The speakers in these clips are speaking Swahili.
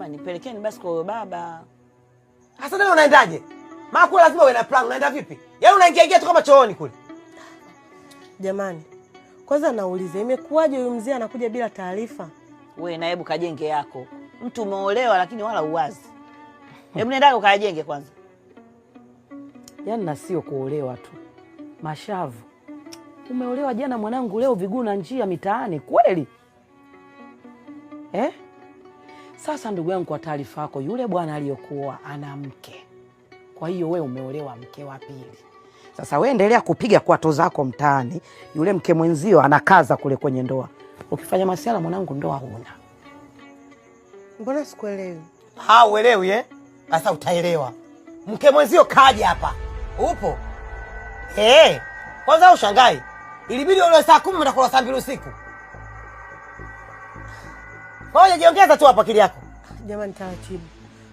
Jamani, pelekeni basi kwa huyo baba. Sasa ndio unaendaje? Maana kule lazima uwe na plan, unaenda vipi? Yaani unaingia ingia tu kama chooni kule. Jamani, kwanza naulize, imekuwaje huyu mzee anakuja bila taarifa? We na hebu kajenge yako. Mtu umeolewa lakini wala uwazi. Hebu nenda ukajenge kwanza. Yaani na sio kuolewa tu, mashavu. Umeolewa jana mwanangu, leo viguu na njia mitaani kweli eh? Sasa ndugu yangu, kwa taarifa yako, yule bwana aliyokuoa ana mke, kwa hiyo we umeolewa mke wa pili. Sasa we endelea kupiga kwato zako mtaani, yule mke mwenzio anakaza kule kwenye ndoa. Ukifanya masiala mwanangu, ndoa huna. Mbona sikuelewi? Ha, uelewi eh? Sasa utaelewa. Mke mwenzio kaja hapa. Upo? Eh. Kwanza ushangai. Ilibidi ule saa 10 mtakula saa 2 usiku. Ngoja jiongeza tu hapa akili yako. Jamani, taratibu,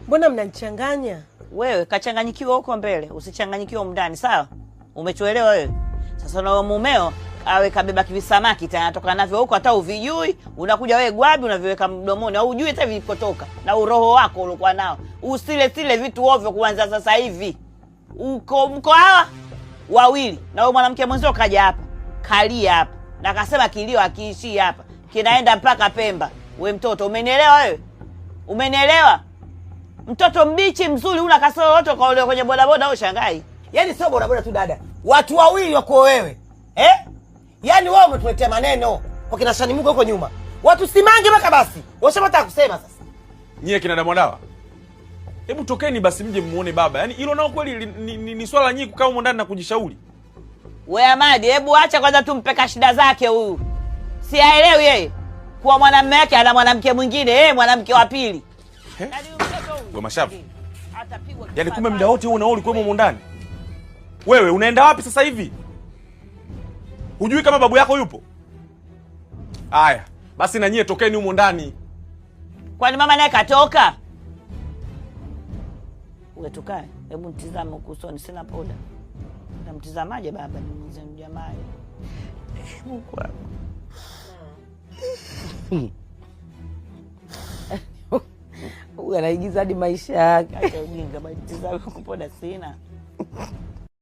mbona mnanichanganya? Wewe kachanganyikiwa huko mbele, usichanganyikiwe huko ndani, sawa? Umetuelewa wewe? Sasa na mumeo awe kabeba kivisamaki tena anatoka navyo huko hata uvijui, unakuja wewe gwabi unaviweka mdomoni au hujui hata vilikotoka na uroho wako uliokuwa nao. Usile sile vitu ovyo kuanza sasa hivi. Uko mko hawa wawili na wewe mwanamke mwenzio kaja hapa, kalia hapa. Na kasema kilio akiishii hapa, kinaenda mpaka Pemba. We mtoto, umenielewa wewe? Umenielewa? Mtoto mbichi mzuri, una kasoro yote, ukaolewa kwenye bodaboda au shangai? Yaani sio bodaboda tu dada. Watu wawili wako wewe. Eh? Yaani wewe umetuletea maneno kwa kina Shani Mungu huko nyuma. Watu simange mpaka basi. Washapata kusema sasa. Nyie kina Damwadawa, hebu tokeni basi mje muone baba. Yaani hilo nao kweli ni swala nyinyi kukaa humo ndani na kujishauri. We Amadi, hebu acha kwanza tumpe shida zake huyu. Si aelewi yeye kuwa mwanamume wake ana mwanamke mwingine, yeye mwanamke wa pili. Eh? Yaani huyu mtoto huyu. We Mashavu. Atapigwa Yaani kumbe kifaa. muda wote huo na wewe ulikuwa humo ndani. Wewe unaenda wapi sasa hivi? Hujui kama babu yako yupo? Aya, basi na nyie tokeni humo ndani. Kwani mama naye katoka? Wewe tukae, hebu nitizame huku usoni, sina poda. Namtizamaje baba ni mzee jamaa. Mungu wangu. Huyu anaigiza hadi maisha yake. Acha ujinga, bali nitizame huku poda sina.